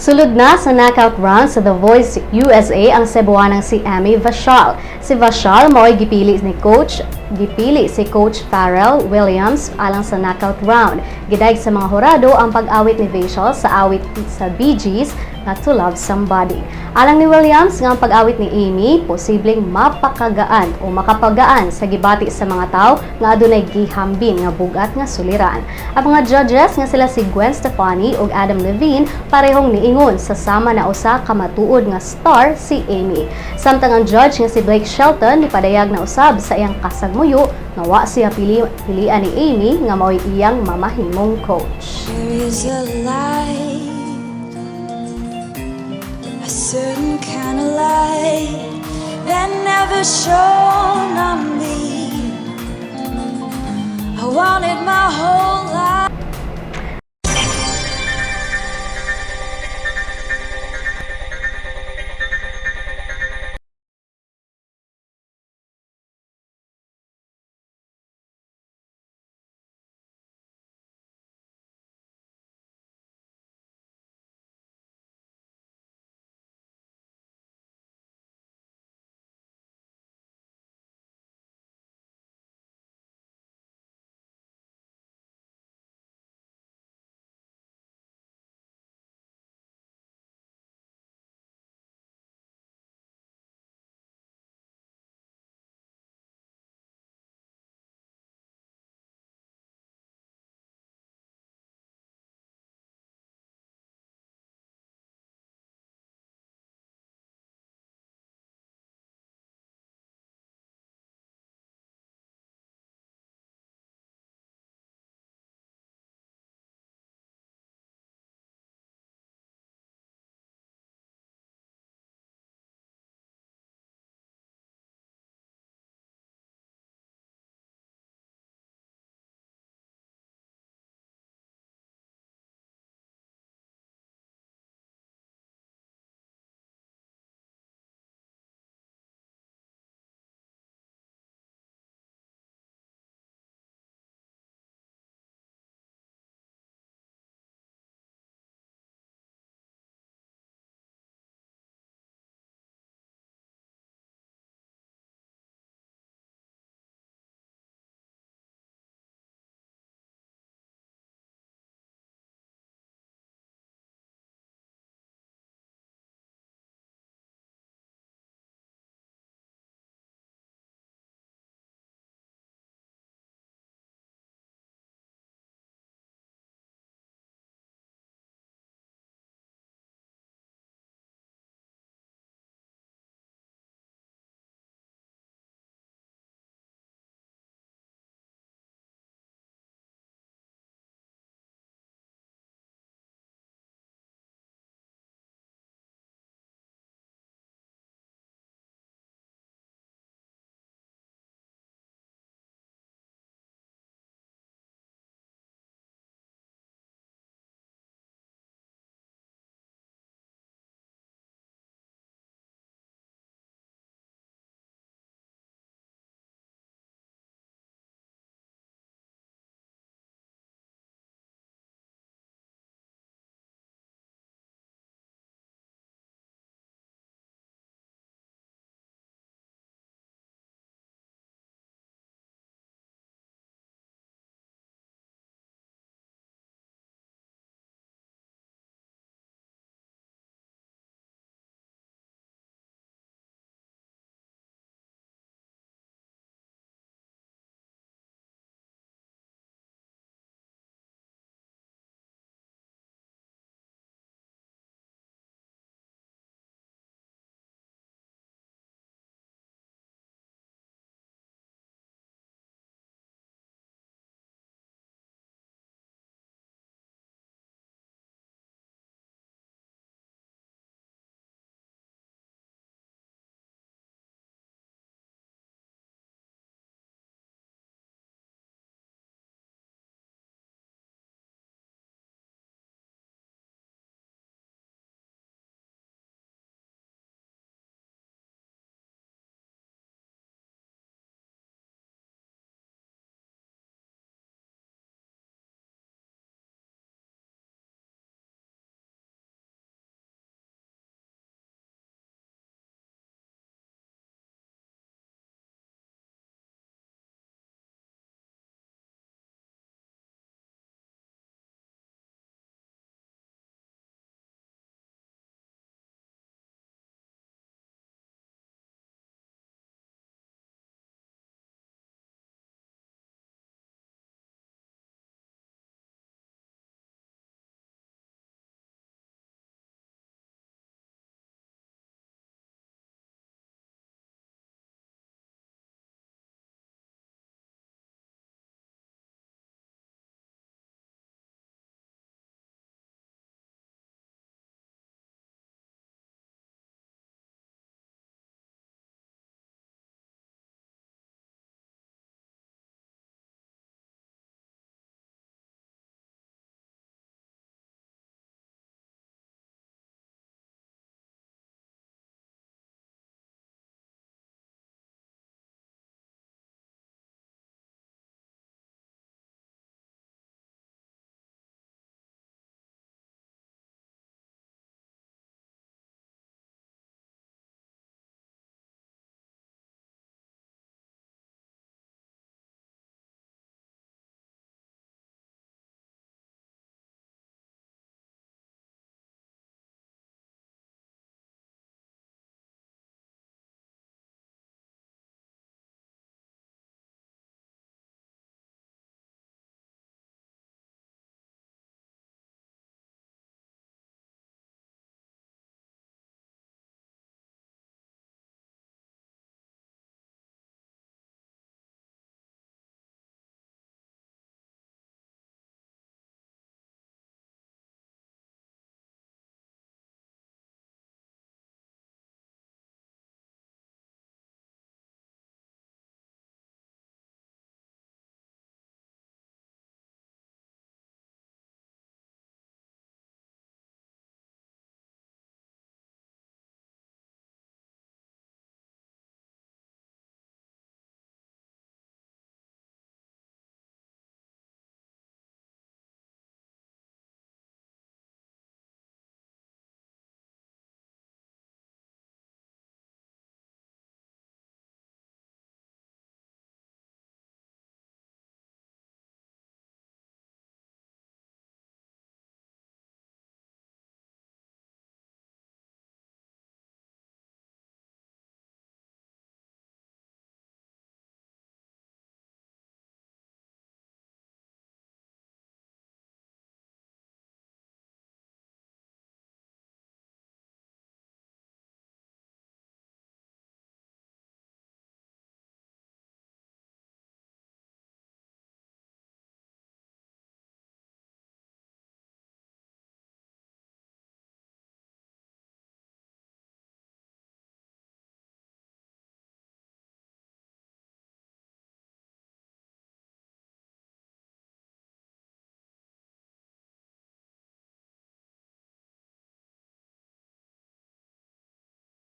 Sulod na sa knockout round sa The Voice USA ang Cebuanang si Amy Vachal. Si Vachal mao'y gipili si Coach Pharrell Williams alang sa knockout round. Gidayeg sa mga hurado ang pag-awit ni Vachal sa awit sa Bee Gees nga "To Love Somebody." Alang ni Williams nga ang pag-awit ni Amy posibleng mapakagaan o makapagaan sa gibati sa mga tao nga adunay gihambin nga bugat nga suliran. Ang mga judges nga sila si Gwen Stefani ug Adam Levine parehong niingon sa sama na usa ka matuod nga star si Amy. Samtang ang judge nga si Blake Shelton nipadayag na usab sa iyang kasagmuyo nga wa siya pilian ni Amy nga mao'y iyang mamahimong coach. There is a light, a certain kind of light that never shone on me. I wanted my whole